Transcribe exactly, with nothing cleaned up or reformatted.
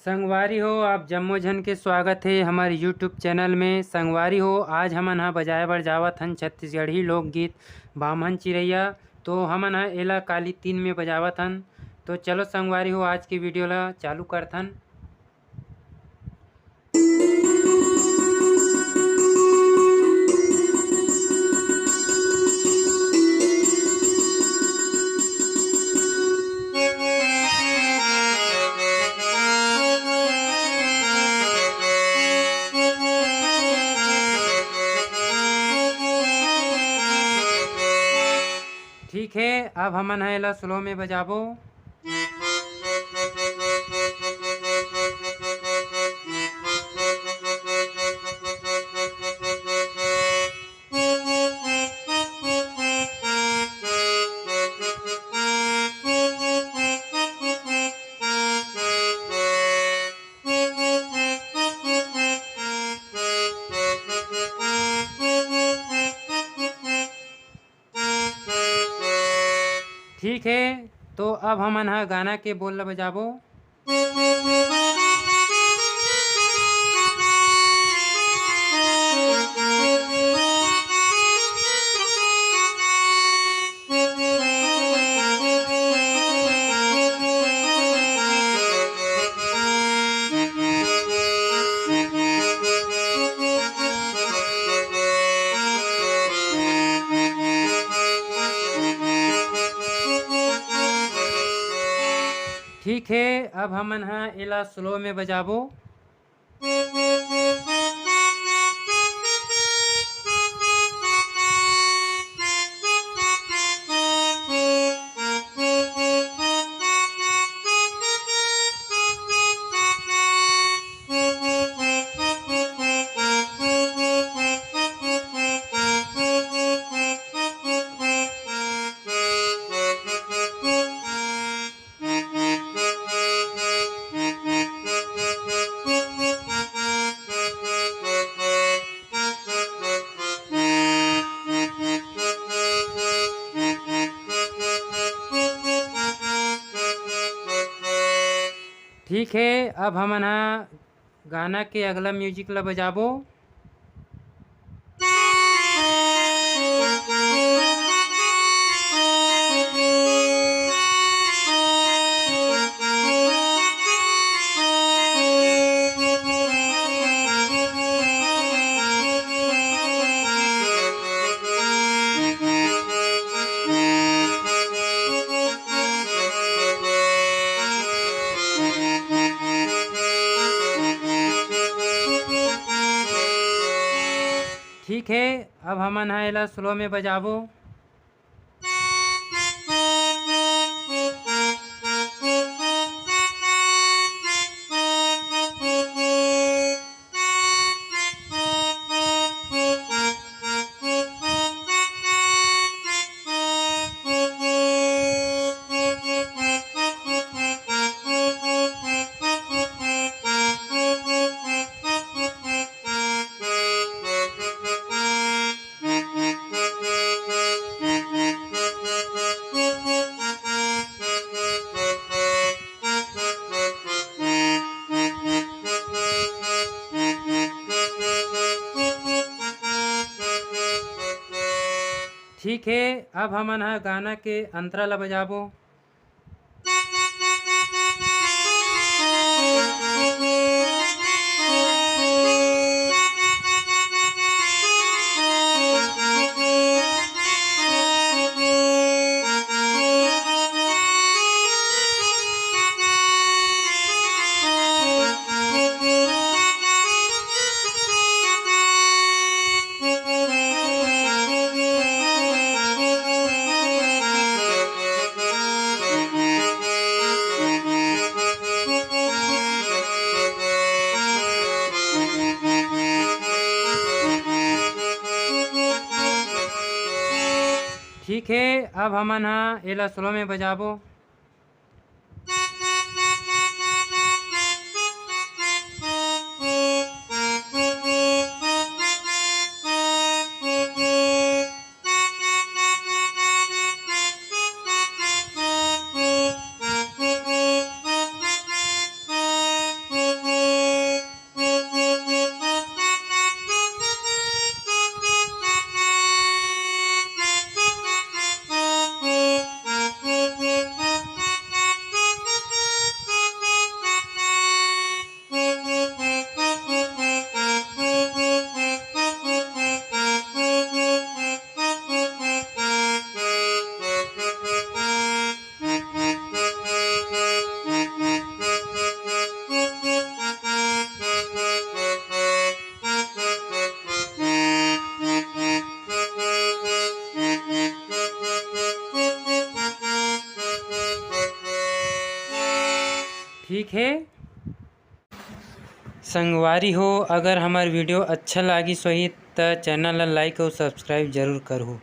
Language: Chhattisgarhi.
संगवारी हो, आप जम्मो झन के स्वागत हे हमर YouTube चैनल में। संगवारी हो, आज हमन ह बजाए बर जावत हन छत्तीसगढ़ी लोकगीत बाम्हन चिरैया। तो हमन ह एला काली तीन में बजावत हन। तो चलो संगवारी हो, आज के वीडियो ला चालू करथन। ठीक है, अब हमन ह एला स्लो में बजाबो। ठीक है, तो अब हमन ह गाना के बोल ल बजाबो। ठीक है, अब हमन ह एला स्लो में बजाबो। ठीक है, अब हमन ह गाना के अगला म्यूजिक ला बजाबो। ठीक है, अब हमन ह एला स्लो में बजाबो। ठीक है, अब हमन ह गाना के अंतरा ला बजाबो। ठीक है, अब हमन ह एला स्लो में बजाबो। ठीक है संगवारी हो, अगर हमर video अच्छा लागिस होही त channel ला like और subscribe जरूर करहू।